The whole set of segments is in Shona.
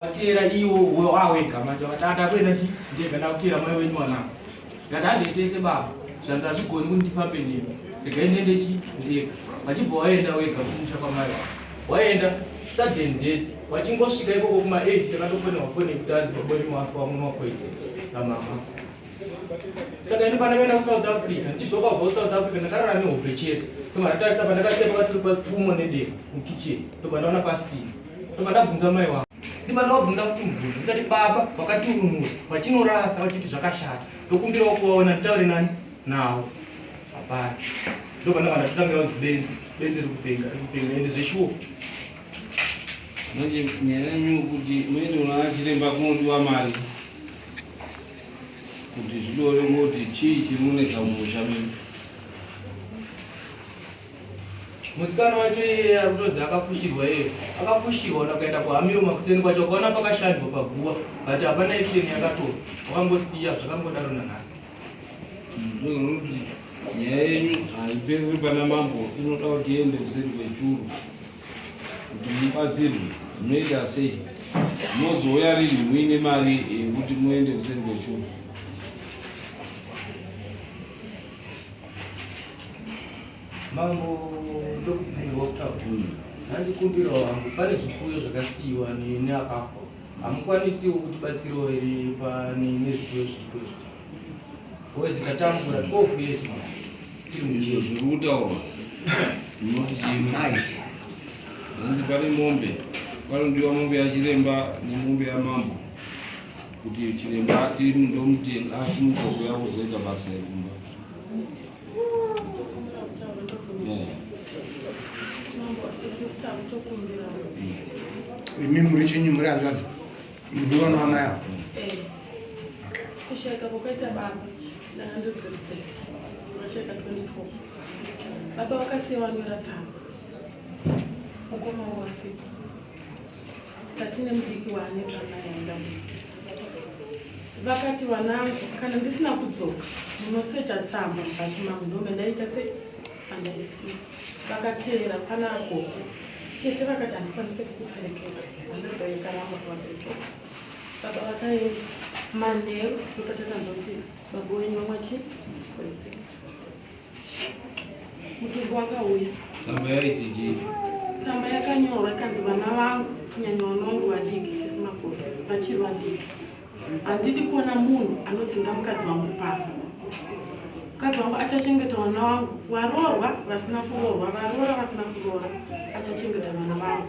Vateera iwo wawega manje vakati atakuenda chi ndega ndakuteera mai wenyu wanako. Ndati handei tese baba zvanzi hazvigoni kuti ndifambe nemi regai ndiende chi ndega. Vachibva waenda wega kumusha kwamai wako. Waenda sudden death vachingosvika ikoko kuma 8 takatofonerwa foni yekuti hanzi baba wenyu wafa wamwa poison namama. Saka ini pandakaenda kuSouth Africa ndichidzoka kubva kuSouth Africa ndakarara nehope chete. Ndobva ndatarisa pandakasiya pakati pfumo nedemo mukitchen ndobva ndaona pasina. Ndobva ndabvunza mai wangu. Ndibva ndavabvunza futi mubvunzo ndikati baba vakatirumura vachinorasa vachiti zvakashata ndokumbirawo kuvaona nditaure nani nawo hapana. Ndobva ndabva ndatotangira kunzi benzi benzi rikupenga rikupenga ende zveshuwa. Manje nyaya yenyu kuti muende kuna chiremba kunodiwa mari kuti zvidore kuti chii chiri kunetsa mumusha menyu. Musikana wacho iyeye ari kutonzi akafushirwa iyeye akafushirwa ona kuenda kuhamiro makuseni kwacho ukaona pakashandwa paguva but hapana action yakatorwa wakangosiya zvakangodaro nanhasi. Ndozoti nyaya yenyu haipereri pana mambo inoda kuti iende kuseri kwechuru kuti mubatsirwe munoita sei mozouya rini muine mari yekuti muende kuseri kwechuru. Mambo ndokubvumirwa kutaura. Ndandikumbirawo hangu pane zvipfuyo zvakasiyiwa neakafa. Hamukwanisiwo kutibatsirawo here pane nezvipfuyo zviripo izvi? Because tatambura 12 years mambo. Tiri mujeri. Zviri kutaurwa munoti chii? Hanzi pane mombe, panodiwa mombe yachiremba nemombe yamambo kuti chiremba ati ndomuti asimuka kuuya kuzoita basa rekumba. Imi muri chinyi muri hanzvadzi muri vana vamai avo? Eh. Kushaika kwakaita baba ndanga ndiri grade seven vashaika 2012 baba vakasiya vanyora tsamba mukoma wangu wasipo Tatine mudiki waane tsamba yaenda vakati vanangu kana ndisina kudzoka munosecha tsamba mubhachi mangu ndombe ndaita se andaisiya vakateera pana gogo tete vakati handikwanise kukuperekedza handadzayekaramba kuvaperekedza baba vakaenda manheru ndopatakanzwa kuti baba wenyu vamwa chii poison Mutumbi wakauya. Tsamba yaiti chii? Tsamba yakanyorwa ikanzi vana vangu kunyanya vana vangu vadiki tisi makore vachiri vadiki. Handidi kuona munhu anodzinga mukadzi wangu pano. Mukadzi wangu achachengeta vana vangu waroorwa vasina kuroorwa varoora vasina kuroora achachengeta vana vangu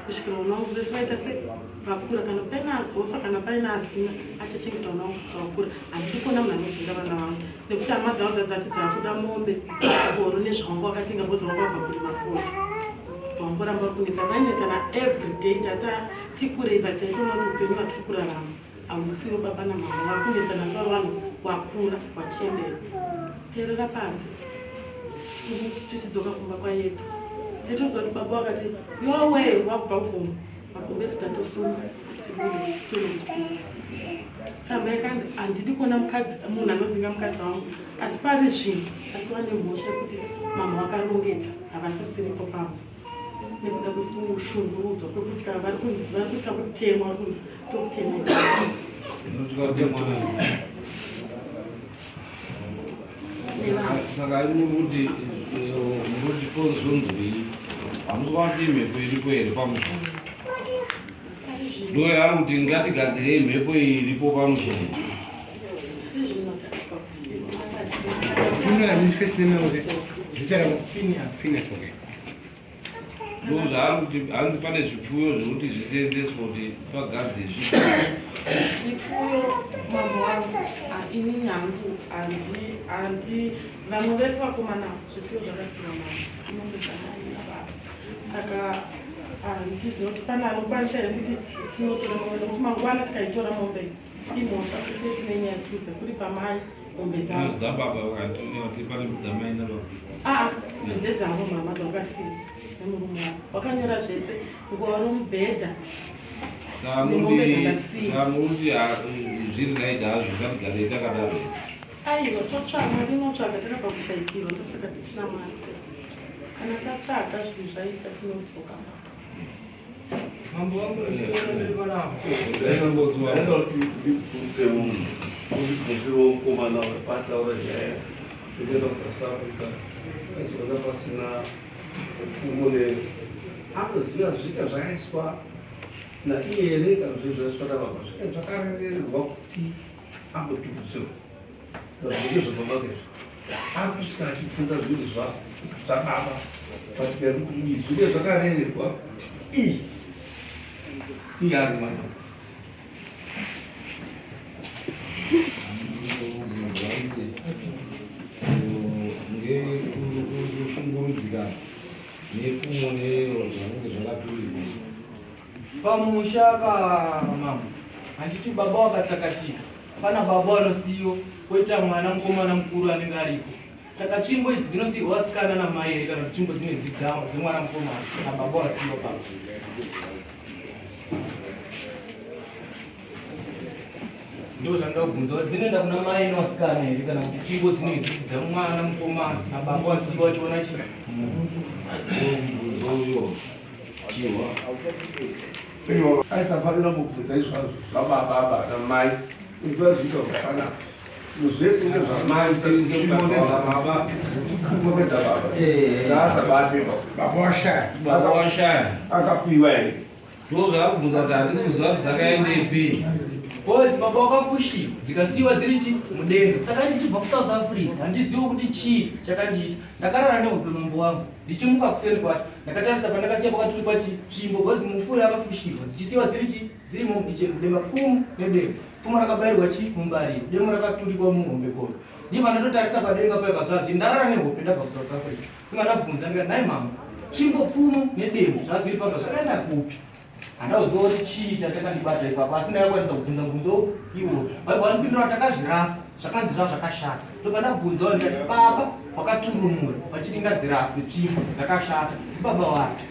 kusvikira vana vangu vese vaita sei vakura kana paine azofa kana paine asina achachengeta vana vangu kusvika vakura. Handidi kuona munhu anodzinga vana vangu. nekuti hama dzavo dzadzati dzakuda mombe ngoro nezvawanga wakatenga bcoz wanga wabva kurima fodya vangoramba vari kunetsa vainetsana everyday tata tikurei but taitoona kuti upenyu hwatiri kurarama hausiwo baba namama vari kunetsana svari vanhu wakura wachembera terera panze tichidzoka kumba kwayedza taitoziva kuti baba wakati yowe wakubva kugomo magombezi tatosunga tibude tonokutiza Tsamba yakanzi handidi kuona mukadzi munhu anodzinga mukadzi wangu asi pari zvino tatova nemhosva yekuti mama vakarongedza havasisiripo pamba nekuda kwekushungurudzwa kwekuti kana vari kutya kutemwa vari kunzi tokutemai. Saka muri kuti pozonzwei hamusi kuona kuti mhepo iripo here pamusha? Ndo yaari kuti ngatigadzirei mhepo iyi iripo pamusha. Ndozvaari kuti hanzi pane zvipfuyo zvekuti zviseenzeswe kuti pagadzire zvipfuyo. Mambo wangu, inini hangu handi handi vamwe vese vakomana zvipfuyo zvakasiwa mambo mombe dzamai nababa saka handiziva kuti pane anokwanisa here kuti tinotora mombe nekuti mangwana tikaitora mombe imhosva kuti tine nyaya tiudza kuri pamai mombe dzavo dzababa vakati pane dzamai nababa aa ndedzavo mama dzavakasiya nemurume wavo wakanyora zvese ngoro mubhedha nemombe dzakasiya samuti zviri right hazvo ngatigarei takadaro. Aiwa totsvaga rinotsvaga takabva kushaikirwa ndosaka tisina mari kana tatsvaga zvinhu zvaita tinodzoka. Mambo wangu ndiri panapa. Ndaida kuti ndibvunze munhu, undibvunzirewo mukomana wepataura nyaya yekuenda kuSouth Africa, aizoona pasina upfumo ne anoziva zvika zvakaiswa naiye here kana zvinhu zvaiswa nababa zvika zvakarererwa kuti ambotukudzirwa zvinenge zvababa izvi ari kusvika achibvunza zvinhu zvababa but zvinge zvakarererwa kuti iyi iye ari mwana. Ngekushungurudzika nepfumo nero zvanenge zvakaturirwa pamusha ka mama, handiti baba wakatsakatika, pana baba vanosiyiwa, koita mwana mukomana mukuru anenge aripo. Saka tsvimbo idzi dzinosiirwa vasikana namai here, kana kuti tsvimbo dzine dzemwana mukomana nababa wasiyiwa papa? Ndo zvanoda kubvunza kuti dzinoenda kuna mai nevasikana here, kana kuti tsvimbo dzinenge dzisi dzemwana mukomana nababa wasiyiwa achiona chii? Aisafanira kubvunza izvazvo zvababa aba namai, uziva zviita zvakanaka zvese ndezvamai nezvababa nezvababa ngaasabate baba washaya. Baba washaya. Akapiwa here? Ndo zvaakubvunza kuti handisi kuziva kuti dzakaendepi. Boys, baba wakafushiwa, dzikasiyiwa dziri chi mudenga. Saka ndichibva kuSouth Africa, handizivi kuti chii chakandiita. Ndakarara nehope mambo wangu. Ndichimuka kuseni kwacho, ndakatarisa pandakasiya pakaturikwa chi tsvimbo, because mufu yakafushiwa, dzichisiyiwa dziri chi dzirimo mukicheni mudenga, pfumo nedemo. Pfumo rakabayirwa chi mumbariro, demo rakaturikwa muhombekono. Ndibva ndatotarisa padenga paya pazvazvi, ndarara nehope ndabva kuSouth Africa. Ndibva ndabvunza ndikati, "Nhai mama, tsvimbo, pfumo nedemo zvazviri papa zvakaenda kupi?" Handauziva kuti chii chatakandibata ipapo, asi ndakakwanisa kubvunza mubvunzo iwoyo. Vaibva vandipindura, takazvirasa, zvakanzi zvava zvakashata. Ndobva ndabvunzawo ndikati, baba vakaturumura vachiti ngadziraswe tsvimbo dzakashata, ndibaba wapi?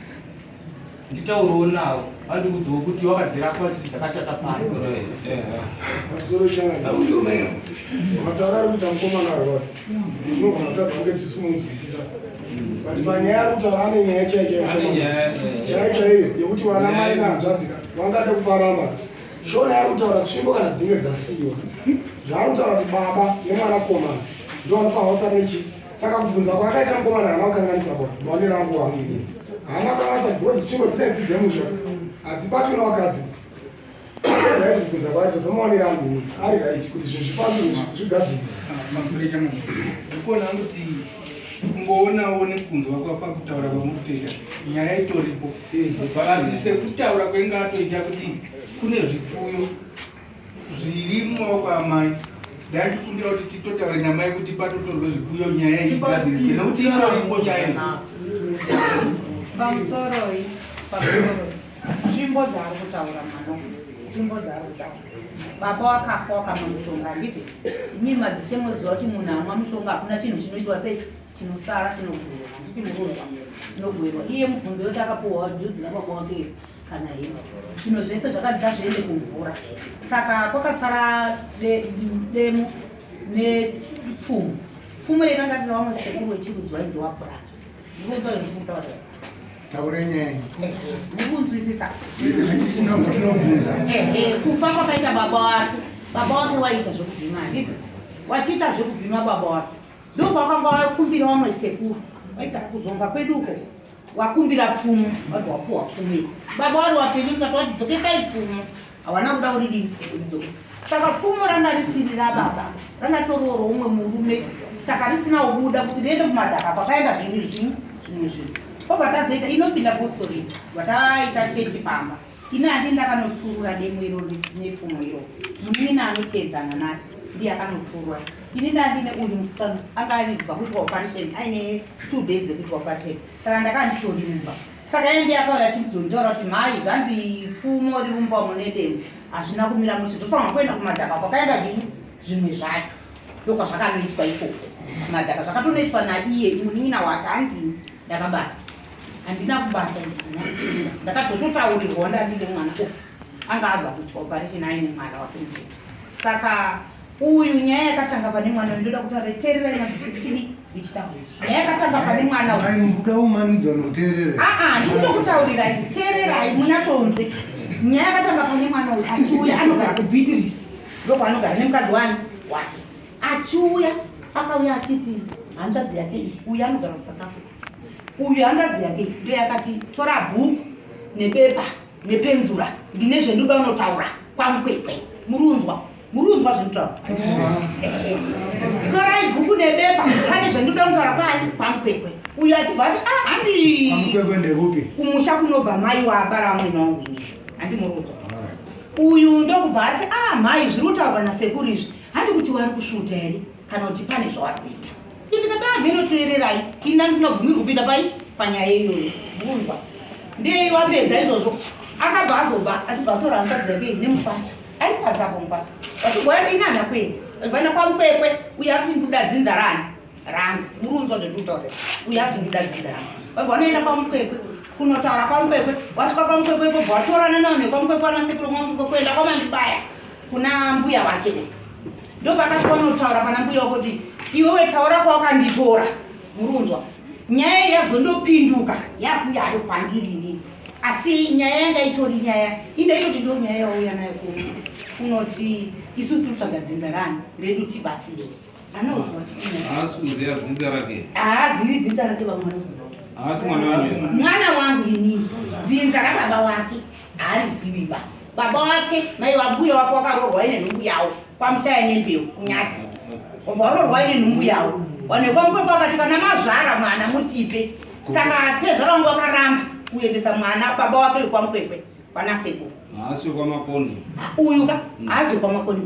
Nditaurewo navo vandiudzewo kuti wakadzirasa vachiti dzakashata pano. Pamusoro changa mataura ari kuita mukomana wavo, tinogona kutadza kunge tisimunzwisisa, but panyaya ari kutaura ane nyaya chaiyo chaiyo chaiyo yekuti vana mai nehanzvadzi ka vangade kuparamba. Shona ari kutaura tsvimbo kana dzinge dzasiyiwa, zvaari kutaura kuti baba nemwanakomana ndo vanofanira kusara nechi. Saka kubvunza kwaakaita mukomana haana kukanganisa bo, maonero angu wangu inini haana kukanganisa, because tsvimbo dzinedzi dzemusha hadzibatwi nevakadzi. Right, kubvunza kwacho semaonero angu inini ari right kuti zvinhu zvifambe zvigadziriswe. Ndikuona kuti kungoonawo nekunzwa kwapakutaura kwamuri kutoita nyaya itoripo, sekutaura kwenge atoita kuti kune zvipfuyo zviri mumaoko amai. Ndandikumbira kuti titotaure namai kuti patotorwe zvipfuyo, nyaya iyi igadziriswe, nekuti itoripo nyaya iyi. Pamusoroi, pamusoroi. Tsvimbo dzaari kutaura mwana, tsvimbo dzaari kutaura, baba wakafa wakamwa mushonga, handiti? Imi madzishe moziva kuti munhu amwa mushonga hakuna chinhu chinoitwa sei chinosara, chinogwerwa, handiti? Murunzwa chinogwerwa. Iye mubvunzo woti akapuhwa juzi nababa wake kana hembe, zvinhu zvese zvakanzi ngazviende kumvura. Saka kwakasara demo nepfumo. Pfumo iri ranga rina vamwe sekuru wechirudzwa idzi wabhuraki. Ndikutaura Taure nyaya. Mukunzwisisa? Tisina kutinobvunza. Ehe, kufa kwakaita baba wake, baba wake waita zvekuvhima, handiti? Wachiita zvekuvhima baba wake, ndopawakanga wakumbira vamwe sekuru waigara kuzonga kwedu uko, wakumbira pfumo, wabva wapuwa pfumo iri. Baba wari wapenyu, mukati wati dzokesai pfumo, hawana kuda kuridini kuridzokesa. Saka pfumo ranga risiri rababa, ranga toriwo roumwe murume, saka risina kubuda kuti riende kumadhaka kwakaenda zvinhu zvinhu zvimwe zvinhu. Pobva tazoita inopinda postori, vataita chechi pamba. Ini handi ndakanoturura demo iroro nepfumo iroro, munin'ina anoteedzana naye ndiye akanoturura. Ini ndandine uyu musikana anga aribva kuitwa operation, aine 2 days dzekuitwa operation, saka ndakanditori mumba. Saka iye ndiye akauya achizonditaura kuti mhai, zvanzi pfumo riri mumba umo nedemo hazvina kumira mushe, zvofanirwa kuenda kumadhaka kwakaenda zvinhu zvimwe zvacho. Ndokwazvakanoiswa ikoko kumadhaka, zvakatonoiswa naiye munin'ina wake. Handini ndakabata, handina kubata, ndakazototaurirwa ndandine mwana o anga abva kuitwa operation aine mwana wake mucheche. Saka Uyu nyaya yakatanga pane mwana uyu ndoda kutaura teererai madzishe ndichidi ndichitaura. Nyaya yakatanga pane mwana uyu. Ai mukuda umanidzwa nokuteerera. Ah ah ndikutokutaurirai teererai munatonzwe. Nyaya yakatanga pane mwana uyu achiuya anogara kuBeatrice. Ndokwaanogara nemukadzi wani wake. Achiuya akauya achiti hanzvadzi yake iyi uyu anogara kuSouth Africa. Uyu hanzvadzi yake iyi ndiyo yakati tora bhuku nebepa nepenzura ndine zvendoda unotaura kwamukwekwe murunzwa murunzwa zvinotaura torai bhuku nebepa pane zvendoda unotaura kwani kwamukwekwe uyo achibva ati ah handi Kwamukwekwe ndekupi? Kumusha kunobva mai wabara vamwene wangu ini handi murunzwa uyu ndokubva ati ah mhai zviri kutaurwa nasekuru izvi handi kuti wari kusvuta here kana kuti pane zvawari kuita Ndikati ah mheno teererai ini ndandisingabvumirwi kupinda pai panyaya iyoyo murunzwa ndei wapedza izvozvo akabva azobva achibva atora hanzvadzi yake nemukwasha ari panze apo mukwasha vachibva ini handina kuenda vaenda kwamukwekwe uye akuti ndikuda dzinza rani rangu murunzwa zvendikutaura uye akuti ndikuda dzinza rangu vabva vanoenda kwamukwekwe kunotaura kwamukwekwe wasvika kwamukwekwe ikobva watorana nawo nekwamukwekwe anasekuru mwamukwekwe kuenda kwamandibaya kuna mbuya wake ndopakasvika unotaura pana mbuya wako kuti iwewe taura kwawakanditora murunzwa nyaya yazondopinduka yakuya ayo kwandiri inini asi nyaya yanga itori nyaya indaitoti ndo nyaya yauya nayo kunoti isusu tiri kutsvaga dzinza rani redu tibatsirei anoziva haasi kuziva dzinza rake haazivi dzinza rake vamwana haasi mwana wangu mwana wangu inini dzinza rababa wake haarizivi ba baba wake mai vambuya wake wakaroorwa ine nhumbu yawo kwamushaya nembeu kunyati wabva waroorwa ine nhumbu yawo vanhu vekwamukwekwe vakati kana mazvara mwana mutipe saka tezvara wangu wakaramba kuendesa mwana baba wake wekwamukwekwe kwana sekuru haasi kwamakoni uyu ka haasi kwamakoni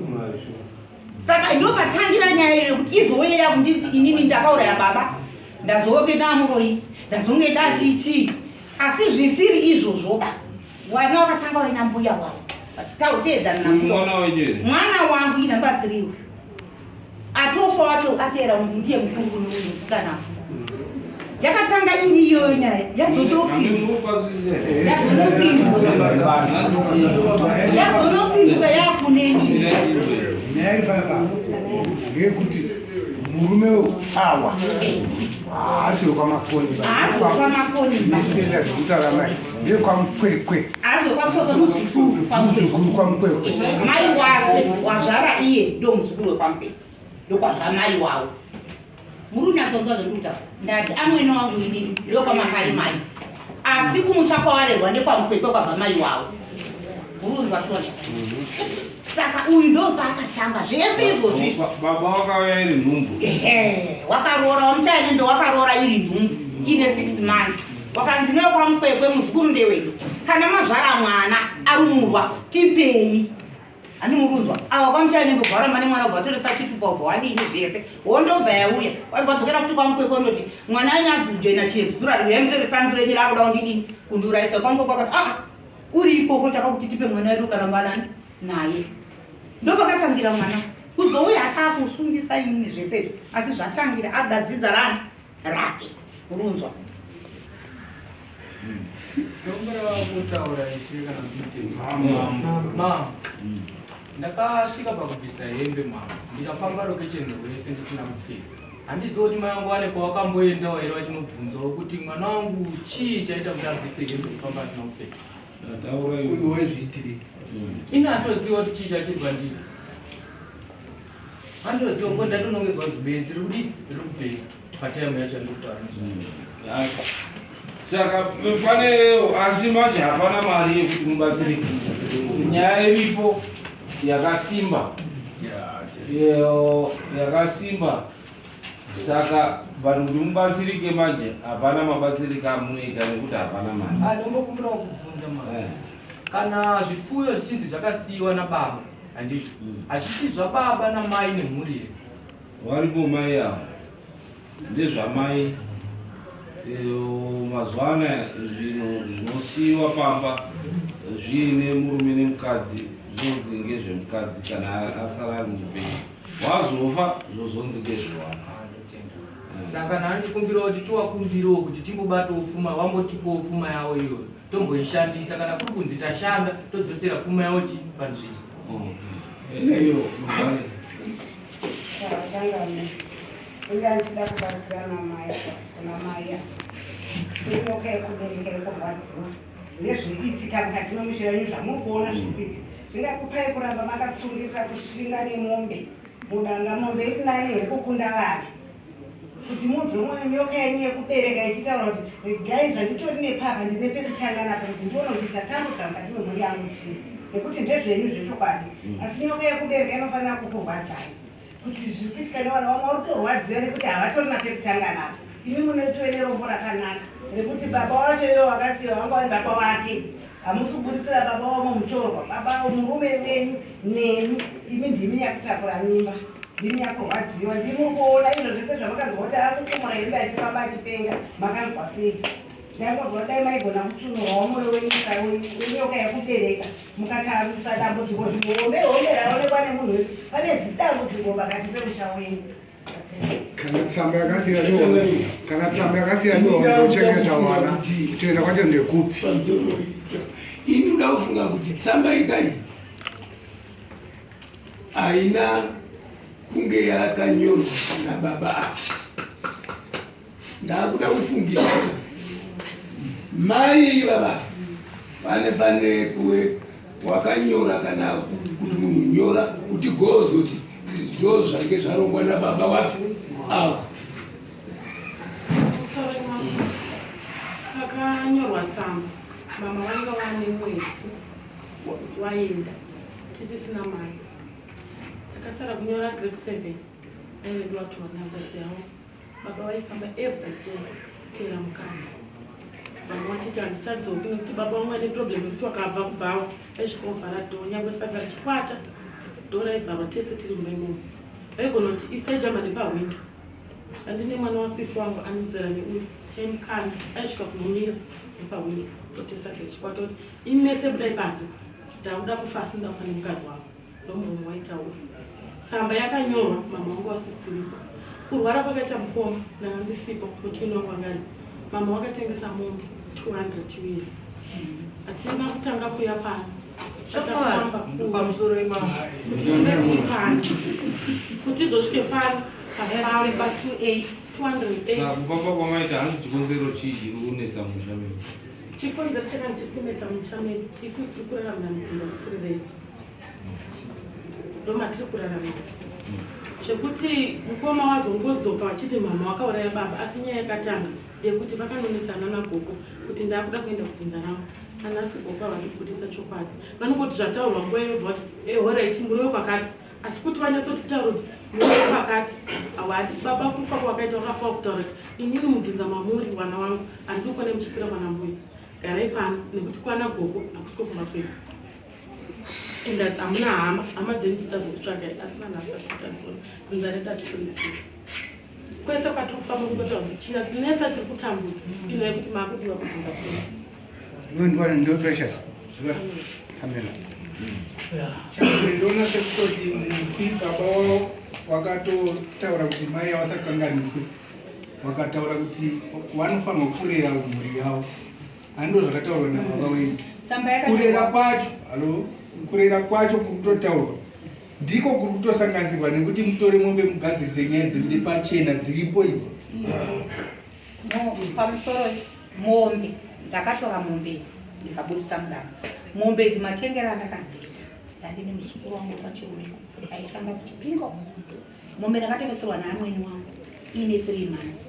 saka ndopatangira nyaya iyo yekuti izouye yakunditi inini ndakauraya baba ndazonge ndamuroyi ndazonge ndachichii asi zvisiri izvozvoba Wana wakatanga waina mbuya wavo vachitautedzana nambuya. Mwana wenyu here? Mwana wangu inamba 3 uyu. Atofa wacho atera ndiye mukuru kuno uyu musikana. Yakatanga iri iyoyo nyaya yazondopinduka. Yazondopinduka yakuneni. Nyaya iri panapa ngeyekuti murume awa haasi wekwamakoni. Haasi wekwamakoni. Zvekutaura mai. ndekwamukwekwe azokwamukwe muzukuru muzukuru kwamukwekwe mai wake wazvara iye ndo muzukuru wekwamukwekwe ndokwabva mai wawo muri unyatsonzwa zvandikuta ndati amwene wangu inini ndokwamakari mai asi kumusha kwawarerwa ndekwamukwekwe kwabva mai wawo muri unzwa shona saka uyu ndopaakatanga zvese izvozvi baba wakauya iri nhumbu ehe wakaroora wamushaya ndo wakaroora iri nhumbu ine six months wakanzi newe kwamukwekwe muzukuru ndewedu kana mazvara mwana arumurwa tipei handi murunzwa awa kwamushaya nembe ubva waramba nemwana ubva watoresa chitupa ubva wadini zvese wondobva yauya waibva wadzokera futi kwamukwekwe unoti mwana anyadzujoina chiexura uya mutoresa nzuro yenyu rakuda kundidini kundiurayisa kwamukwekwe akati ah uri ikoko takakuti tipe mwana wedu ukaramba nani naye ndopakatangira mwana kuzouya akakusungisa inini zvese izvi asi zvatangira akuda dzinza rani rake urunzwa kutaura ishe kana kuti mama ndakasvika pakubvisa hembe mama ndikafamba location rese ndisina kupfeka handizivi kuti mai vangu vane kwawakamboendawo here vachinobvunzawo kuti mwana wangu chii chaita kuti abvise hembe kufamba asina kupfeka Uyu waizviitirei? Ini atoziva kuti chii chachiri kwandiri. Andoziva kuti ndatonongedzwa kunzi benzi riri kudii riri kupenga pataimu yacho yandiri kutaura nezvayo. Saka pane asi manje hapana mari yekuti mubatsirike. Nyaya iripo yakasimba. Yakasimba. Saka vanhu kuti mubatsirike manje hapana mabatsirike amunoita nekuti hapana mari. Ah, ndombokumbirawo kubvunza mama. Eh. Kana zvipfuyo zvichinzi zvakasiyiwa nababa handiti mm. hazvisi zvababa namai nemhuri here? Varipo mai ava ndezvamai eh, mazuva anaya zvinhu zvinosiyiwa pamba zviine murume nemukadzi zvinonzi ngezvemukadzi kana asara ari mupenyu. Wazofa zvozonzi ndezvewana. Saka nandikumbirawo kuti tiwakumbirawo kuti timbobatawo pfuma vambotipawo pfuma yavo iyoyo tomboishandisa kana kuri kunzi tashanda todzosera pfuma yavo chi panzvimbo. Iyo. Changamire, inga ndichida kubatsirana mai kuna mai senyoka yekubereka yekurwadziwa nezviri kuitika mukati memusha yenyu zvamuri kuona zviri kuitika zvingakupai kuramba makatsungirira kushinga nemombe mudanga mombe iri nani here kukunda vana kuti munzwe mwoyo nyoka yenyu yekubereka ichitaura kuti regai zvanditori nepapa ndine pekutanga napo kuti ndione kuti chatambudza mukati memhuri yangu chii nekuti ndezvenyu zvechokwadi mm. asi nyoka yekubereka inofanira kukurwadzai kuti zviri kuitika nevana vamwe vari kutorwadziwa nekuti havatorina pekutanga napo imi munotove nerombo rakanaka rekuti baba wacho ivo vakasiya vanga vari baba wake hamusi kuburitsira baba wamo mutorwa baba murume wenyu nemi imi ndimi nyakutakura mimba ndimi nyakurwadziwa ndimi muri kuona izvo zvese zvamakanzwa kuti akukumura hembe achifamba achipenga makanzwa sei ndaingonzwa dai maigona kutsunurwawo moyo wenyoka yekubereka mukatarisa dambudziko zihombe hombe raonekwa nemunhu wese pane zidambudziko pakati pemusha wenyu kana tsamba yakasiya kana tsamba yakasiya ndochengeta vana kuchengeta kwacho ndekupi ini uda kufunga kuti tsamba ikai haina kunge yakanyorwa nababa ava ndakuda kufungira mai ivava vane fanire kuve wakanyora kana kuti munhu nyora kuti gozoti ndo zvange zvarongwa nababa wapi avo pakanyorwa tsamba mama vanga vane mwedzi waenda tisisina mai takasara kunyora grade 7 aivedu vatora hanzvadzi yavo Baba vaifamba every day kuteera mukadzi. Vamwe vachiti handichadzoki nekuti baba vangu vane problem yekuti wakabva kubhawa vaisvika vovhara dhoo nyangwe sadza richikwata dhoo raivharwa tese tiri mumba imomo. Vaigona kuti isi taijamba nepahwindo. Andine mwana wasisi wangu anozera neuyu taimukanda aisvika kunomira nepahwindo totesa richikwata kuti imese budai panze ndakuda kufa asi ndakufa nemukadzi wangu. Ndomurume waitaura. Tsamba yakanyorwa mama wangu wasisiripo. Kurwara kwakaita mukoma ndanga ndisipo mutwini wangu anga aripo. Mama wakatengesa mombe 200 US. Hatina kutanga kuya pano. Takafamba pamusoro imama. Kuti tinge tiri pano. Kuti izosvike pano tafamba 28 208. Kufamba kwamaita hanzi chikonzero chii chiri kunetsa musha medu? Chikonzero chakanga chiri kunetsa musha medu isusu tiri kuraramira mudzinza risiri redu. Ndomatiri kuraramira zvekuti mukoma wazongodzoka vachiti mama wakauraya baba asi nyaya yakatanga ndeyekuti vakanonetsana nagogo kuti ndakuda kuenda kudzinza rangu anasi gogo havadi kubudisa chokwadi vanongoti zvataurwa nguva iyo bva vati ehoraiti muri wekwakati asi kuti vanyatsotitaura kuti muri wekwakati hawadi baba kufa kwakaita wakafa kutaura kuti inini mudzinza mamuri wana wangu handidi kuona muchikwira kwana mbuya garai pano nekuti kwana gogo hakusiko kumba kwedu and hamuna hama hama dzenyu dzichazokutsvagai asi nanhasi asitadzona dzinza retatikurisira kwese kwatiri kufamba kungotaura kuti chinetsa chiri kutambudza ino yekuti maakudiwa kudzinza kwedu iwe ndiwana ndiwe precious amena Ndinoona sekutoti mufi baba wavo wakatotaura kuti mai avasakanganiswe wakataura kuti vanofanirwa kurera mhuri yavo Hando zvakataurwa nababa wenyu. Kurera kwacho, halo, kurera kwacho kukutotaurwa ndiko kuri kutosanganisirwa nekuti mutore mombe mugadzirise nyaya dziri pachena dziripo idzi. Pamusoro mombe ndakatora mombe ndikaburitsa mudanga. Mombe idzi matengero andakadziita ndandine muzukuru wangu pachirumeko aishanda kuchipingo. Mombe ndakatengeserwa naamwene wangu ine 3 months.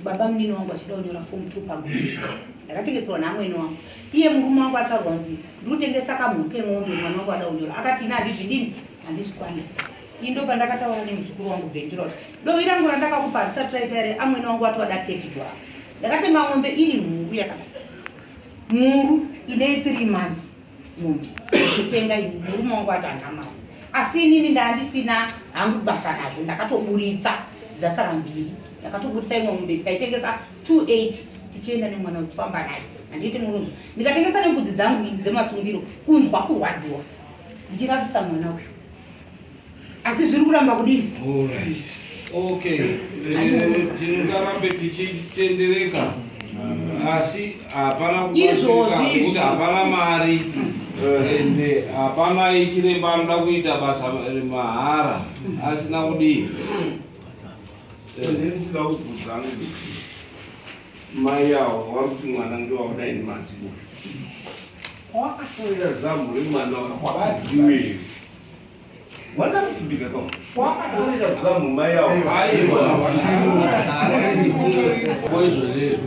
Baba munini wangu achida kunyora form 2 pagore. Ndakatengeserwa naamwene wangu. Iye murume wangu ataurwa nzi ndikutengesa kamhuru kemombe mwana wangu ada kunyora. Akati ini handizvidini handizvikwanisi. Ini ndo pandakataura nemuzukuru wangu Bhendura kuti dovi rangu randakakupa harisati raita here amwene wangu wati wada 30 dollars. Ndakatenga mombe iri mhuru yakadai. Mhuru ine 3 months. mombe ndichitenga ini murume wangu ati handina mari asi inini ndandisina hangu basa nazvo ndakatoburitsa dzasara mbiri ndakatoburitsa imwe mombe ndikaitengesa 280 tichienda nemwana wekufamba naye handiiti murunzwa ndikatengesa nembudzi dzangu ini dzemasungiro kunzwa kurwadziwa ndichirapisa mwana uyu asi zviri kuramba kudini okay eh, tingarambe tichitendereka asi hapana izvozvi hapana mari. Ende hapana chiremba anoda kuita basa mahara asina kudii. Ndinoda kubvunza kuti mai avo vari kuti mwana ndowakuda ini maziko. Wakatorera zamu remwana wakaziwe. Wandakufundika kama. Wakatorera zamu mai avo. Aiwa. Izvozvo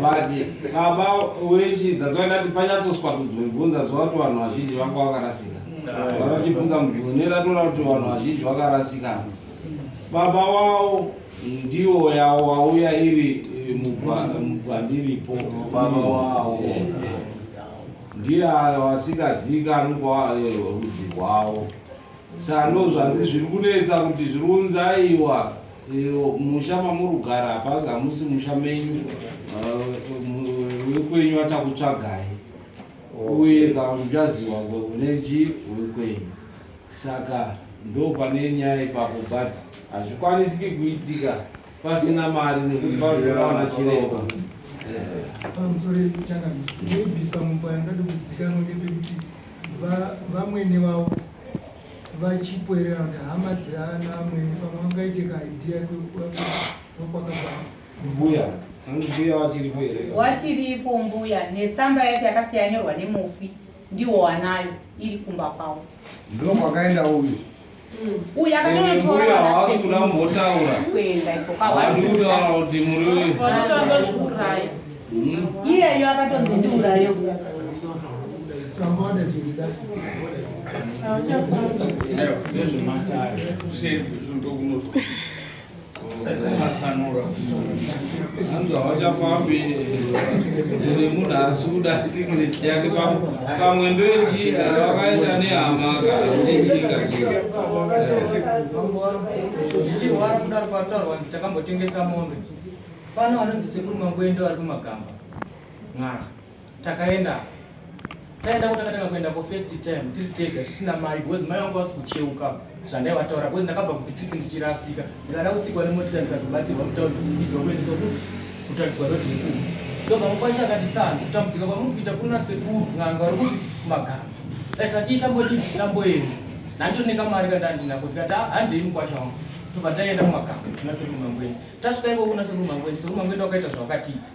but baba wechi that's why ndati panyatsoswa kudzobvunza zuva kuti vanhu vazhinji vanga vakarasika. Vakachibvunza mubvunzo neratora kuti vanhu vazhinji vakarasika. Baba wavo ndiwo yawo wauya iri mubvandiripo. Baba wavo. Ndiye wasingazivikanwi kwa rudzi rwavo. Saka ndozvanzi zviri kunetsa kuti zviri kunzi aiwa musha mamuri kugara hapasi hamusi musha menyu, wekwenyu vachakutsvagai uye kana muchaziwa kunechi wekwenyu. Saka ndo pane nyaya ipapo, but hazvikwanisiki kuitika pasina mari nekuti panotoda chiremba. Pamusoro changamire, maybe pamwe payangade kuzikanwa ngepekuti vamwene vavo vachipo here kana kuti hama dzeana amwene, pamwe vangaite kaidea kwekwakabva mbuya. Mbuya wachiripo here? Wachiripo mbuya, netsamba yacho yakasiya yanyorwa nemufi ndiwo wanayo iri kumba kwavo. Ndo kwakaenda uyu. Uyu akatonotora. Mbuya haasi kuda kumbotaura. Kuenda iko. Haasi kutaura kuti muri Vanotozviuraya. Iyeyo akatonzi ndiurayo. Sanga wadaidzorida. Nezvematare kuseri kwezvo ndokunozwa patsanura. Hanzi havachafambi nemunhu asi kuda secret yake. Pamwe ndoichi vakaita nehama kana nechika chika. Ndichirwara kudaro, pataurwa nzi takambotengesa mombe pano, vanonzi sekuru Mangwendo vari kumagamba mwaka. Takaenda, taenda ko, takatanga kuenda ko first time tiri tega tisina mai, because mai vangu vasi kucheuka zvandaivataura, because ndakabva kupitisi ndichirasika, ndikada kutsikwa nemotika, ndikazobatsirwa mutaundi kubidzwa kuendeswa kutaridzwa rodhi ikuru. Ndobva mukwasha akati, "Tsano, kutambudzika kwamuri kuita kuna sekuru n'anga vari kuti kumagamba." Dai tadii tambodii tamboenda nandioneka mari kandandinako. Ndikati, "Ah, handei mukwasha wangu." Tobva taenda kumagamba kuna sekuru Mangweni. Tasvika ikoko kuna sekuru Mangweni, sekuru Mangweni wakaita zvawakatiita,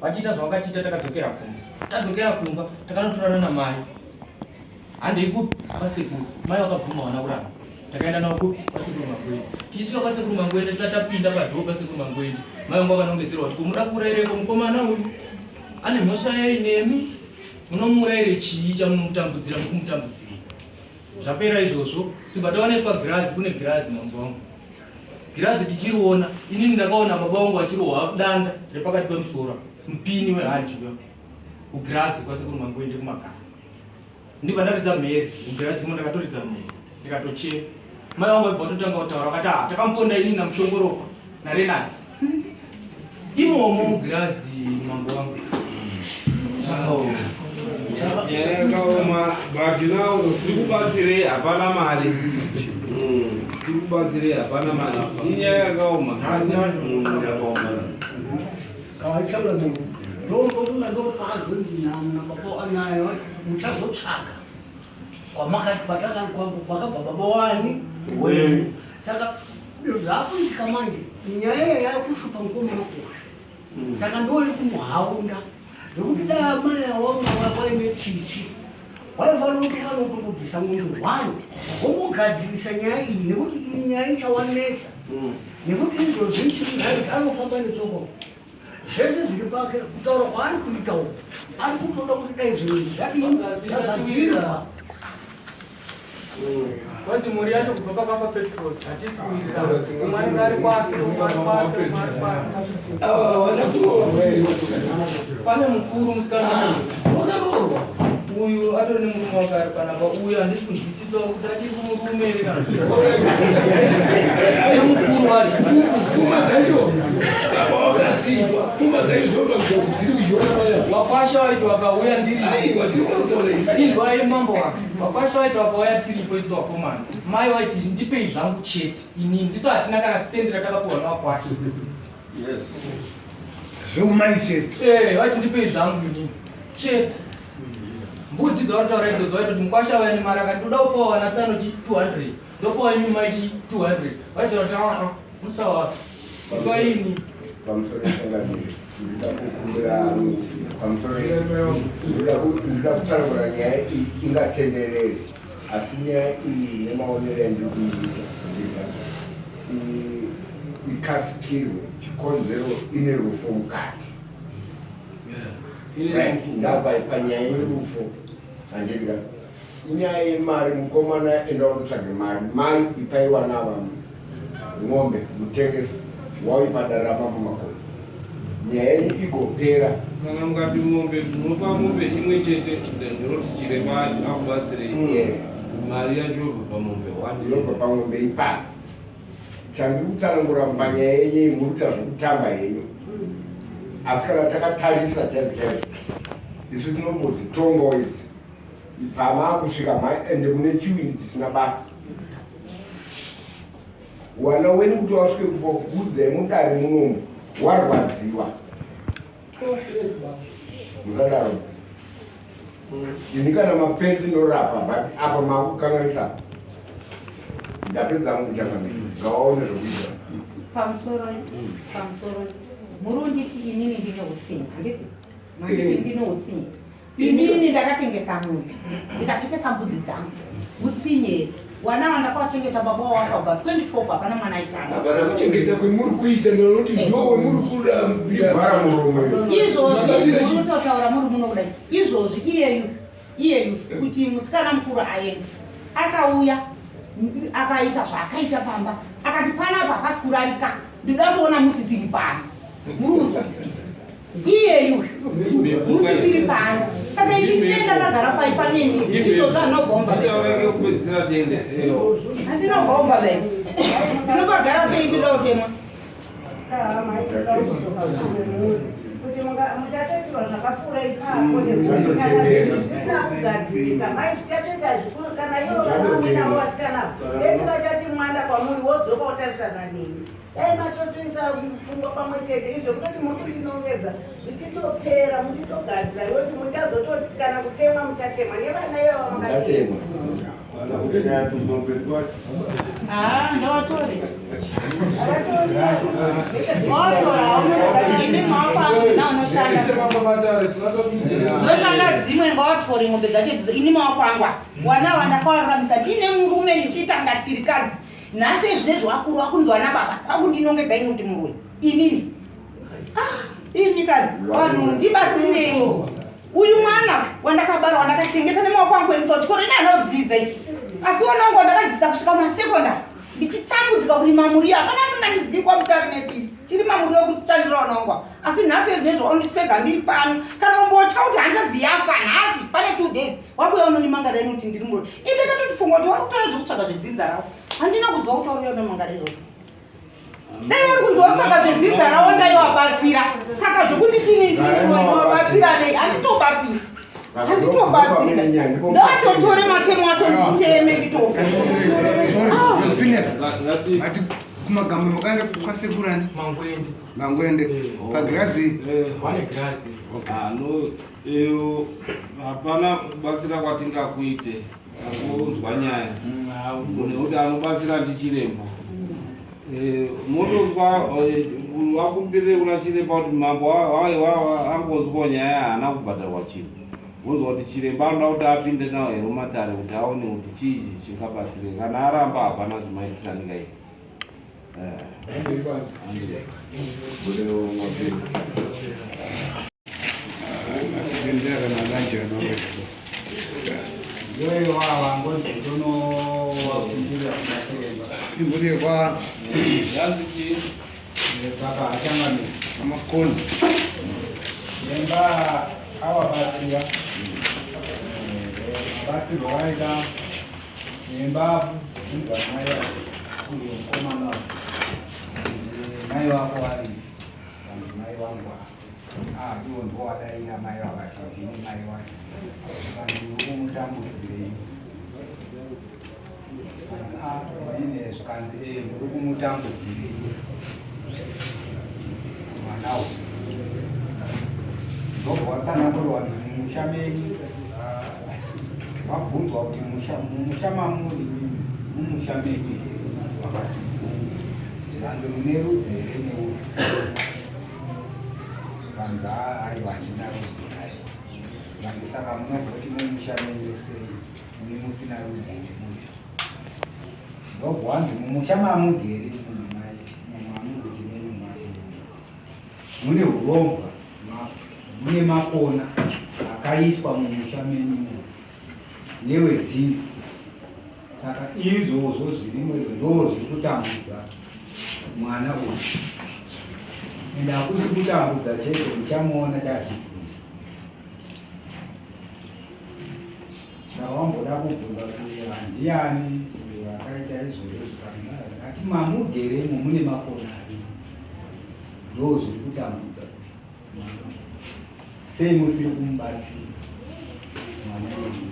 vatiita zvawakatiita. Takadzokera kumba. Tadzokera kumba takanotorana namai, handei kupi kwasekuru. Mai vakabvuma, vana kuramba. Takaenda navo kupi? Kwasekuru Mangweni. Tichisvika kwasekuru Mangweni, tisati tapinda padhoo pasekuru Mangweni, mai vangu vakanongedzerwa kuti, "Kumuda kuurayireko mukomana uyu? Ane mhosva yei nemi? Munomuurayire chii chamunomutambudzira? Mukumutambudzira." Zvapera izvozvo, tibva taoneswa girazi. Kune girazi, mambo wangu, girazi tichiriona. Inini ndakaona baba vangu vachirohwa danda repakati pemusoro, mupini wehaji uya, kugirazi kwasekuru Mangwenje kumagara. Ndibva ndaridza mhere mugirazi imo, ndakatoridza mhere ndikatochema. Mai vangu vaibva vatotanga kutaura, vakati, "Ah, takamuponda inini naMushongoropa naRenati imomo mugirazi, mambo wangu." Nyaya yakaoma, but now tiri kubatsirei? Hapana mari. Tiri kubatsirei? Hapana mari. Inyaya yakaoma. Kawachanga ndombofunga ndopaazonzi nababa naye vati muchazotsvaga kwamakati kwakabva baba wani wenyu. Saka zvakuitika manje, nyaya iya yakushupa mukomana uyu, saka ndo iri kumuhaunda zvekuti dai amai awanga vaine tsitsi waifanira kuti vanotongobvisa mwombe one wongogadzirisa nyaya iyi, nekuti iyi nyaya ichawanetsa, nekuti izvozvi chiri anofamba netsoko zvese zviri pake. Kutaura kwaari kuita uku, ari kutoda kuti dai zvinhu izvi zvadini, zvagadzirwa. Kwanzi mhuri yacho kubva pakafa Petrol hatisi kuwirirana, umwe anenge ari kwake, umwe ari kwake, umwe ari kwake. Ava vana kuroorwa here vasikana? Pane mukuru musikana Wakaroorwa? uyu atori nemurume wake ari panapa. Uyu handisi kunzwisisa kuti achiri kumurume here kana nemukuru wacho. Pfuma dzacho baba wakasifa, pfuma dzacho zvinoratidza kuti dziri kudyona maya. Wakwasha waiti wakauya ndiri Aiwa, tiri kutaura izvi. Inzwai mambo wake, wakwasha waiti wakauya tiripo isu wakomana, mai waiti, "Ndipei zvangu chete inini." Isu hatina kana sendi ratakapiwa nawakwasha. Zveumai chete. Eh, waiti, "Ndipei zvangu inini chete." Mbudzi dzavari kutaura idzodzo vaitoti mukwasha auya nemari akati ndoda kupawo vana tsano chi 200 ndopawo imi mai chi 200 vaitaura kuti aa musawapi ipaini. Pamusoro changamire ndinoda kukumbira pamusoro ndinoda kutsanangura nyaya iyi ingatenderere asi nyaya iyi nemaonero andiri kuiita ndega ikasikirwe chikonzero ine rufo mukati. Right, ndabva panyaya yerufo handiti ka inyaya yemari mukomana enda unotsvage mari mai ipai vana ava ng'ombe mutengesi wauipa dare ramambo makoni nyaya yenyu igopera kana mukati mombe munopa mombe imwe chete ndinoti chiremba akubatsirei Yeah. mari yacho yobva pamombe one inobva pamombe ipapo Chandiri kutsanangura panyaya yenyu iyi muri kuita zvekutamba henyu asi kana takatarisa chaizvo chaizvo isu tinombodzitongawo idzi pamaakusvika mhai ende mune chiwindi chisina basa wana wenyu kuti wasvike kukudzai mudare munomu warwadziwa musadaro ini kana mapenzi ndorapa but apa makukanganisa ndapedza hangu kuchangamira ngawaone zvokuita pamusoro pamusoro muri unditi inini ndine utsinye handiti manditi Eh. ndine utsinye Inini ndakatengesa mombe ndikatengesa mbudzi dzangu utsinye here wana wandakawachengeta baba wawakabva 2012 hapana mwana aishanda Hapana kuchengeta kwemuri kuita ndinoti ndiwo wemuri kurambira. Vhara muromo iwe. Izvozvi Mabatsira chii? munototaura muri muno kudai izvozvi iyeyu iyeyu kuti musikana mukuru aende akauya akaita zvaakaita pamba akati panapa hapasi kurarika ndinoda kuona musisiri pano murunzwa iyeyu musisiri pano saka ini ndine ndakagara pai paneni izvozvo andinogomba andinogomba be ndinopagara sei ndinoda kutemwa kuti muchatoitirwa zvakapfuura ipapo zvisina kugadzirika mai zvichatoita zvikuru kana ivo vamwe vasikana vese vachati mwana kwamuri wodzoka wotarisana neni Dai matotoisa pfungwa pamwe chete izvo kutoti muri kundinongedza zvichitopera muchitogadzira yoti muchazototi kana kutemwa muchatemwa nevana ivava Muchatemwa. Ah, ndavatore. Watora, ini maoko angu ndinoshanda. Ndoshanda dzimwe ngavatore ng'ombe dzacho idzodzo ini maoko angu aya. Wana wandakawararamisa ndine murume ndichiita ngachirikadzi. Nhasi zvinezvi wakuru wakunzwa nababa kwakundinongedza ini kuti muroyi inini. Ah, imi kani vanhu ndibatsireiwo. Uyu mwana wandakabara wandakachengeta nemaoko angu kuendesa kuchikoro ini anodzidza iki. Asi wana wangu wandakadzidzisa kusvika kumasekondari ndichitambudzika kurima muriwo hapana asingandizivi kwamutari nepi chirima muriwo kuchandira wana wangu asi nhasi zvinezvi waundiswedza ndiri pano kana umbotya kuti hanzvadzi yafa nhasi pane two days Wakuya unondimangara ini kuti ndiri muroyi. Ini ndakatoti funga kuti wari kutora zvekutsvaga zvedzinza ravo. Handina kuziva kuti wauya unomangara izvozvo. Dai wari kunzi wakutsvaga zvedzinza ravo ndaiwabatsira. Saka zvekunditi ini ndiri muroyi unovabatsira nei? Handitobatsiri. Handitobatsiri. Ndatotore matemo atonditeme nditofa. Phineas, ati kumagamba makaenda kwasekurani? Mangwende. Mangwende. Pagirazi. Pane girazi. Okay. Ah, no. Iyo hapana kubatsira kwatingakuite akunzwa nyaya nekuti anobatsira ndichiremba eh, motonzwa eh, wakumbirire kuna chiremba kuti mambo angonzwa nyaya haana kubhadharwa chinhu wonzwa kuti chiremba anoda kuti apinde nawo here mumatare kuti aone kuti chii chingabatsire kana aramba hapana zvimaitirani kai eh. Imbudirwa amakoni Nemba awabatsira mabatsirwo waita nemba bvunza mai uyo mukomana mai wako vari vanzi mai wangu Ah, iwo ndiwo wadaira mai vakati ndini mai wacho. Vanhu uri kumutambudzirei? Vanzi ah, inini zvikanzi eh, muri kumutambudzirei mwana uyu. Ndobva watsanangurwa wanzi mumusha menyu ah, Vabvunzwa kuti musha mumusha mamuri imimi mumusha menyu here vakati hongu. Zvikanzi mune rudzi here neuyu? Zvikanzi aiwa handina rudzi naye. Zvikanzi saka munogoti mumusha menyu sei imi musina rudzi nemunhu? Ndobva wanzi mumusha mamugere imimi mai mamukuti menyu macho mune hurombwa mune makona akaiswa mumusha menyu newedzinza saka izvozvo zvirimo izvo ndo zviri kutambudza mwana uyu ende hakusi kutambudza chete muchamuona chachibvunza Saka wamboda kubvunza kuti handiyani akaita izvozvo zvikanzi ati mamugeremo mune makona arimo ndo zviri kutambudza mwana sei musiri kumubatsira mwana iyu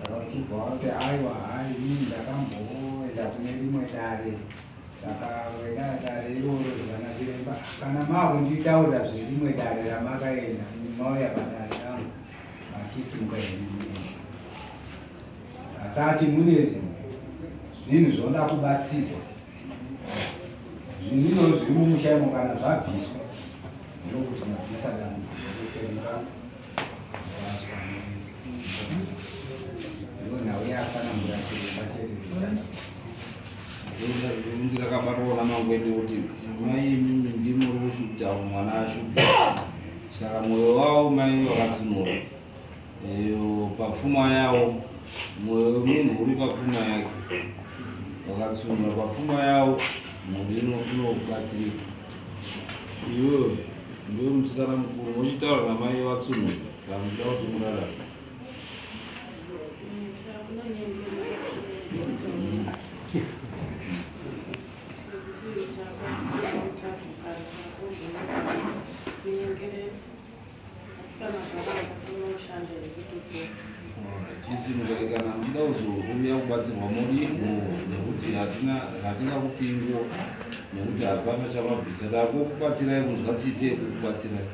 saka uchibva wati aiwa hai ini ndakamboenda kune rimwe dare Saka wena dare iroro vana chiremba kana makunditaurira zverimwe dare ramakaenda mauya padare rangu vachisimuka henyu asi ati mune zvinhu zvinoda kubatsirwa zvinhu izvozvo zviri mumusha imo kana zvabviswa ndokuti mabvisa dambudziko rese riva ndonhau yaatsanangura chiremba chete Ndakabatwa namangwene kuti mai imimi ndimi muri kushuta mwana ashuta saka mwoyo wavo mai wakatsunura eyo papfuma yawo mwoyo wemunhu uri papfuma yake wakatsunura papfuma yawo mhuri inobatsirika iwewe ndiwe musikana mukuru mochitaura namai vatsunura saka muchida kuti murarame Chisimukai kana muchida kuzouya kubatsirwa muri nekuti hatina hatina kupingwa nekuti hapana chamabvisa takukubatsirai kunzwa tsitsi yekukubatsirai.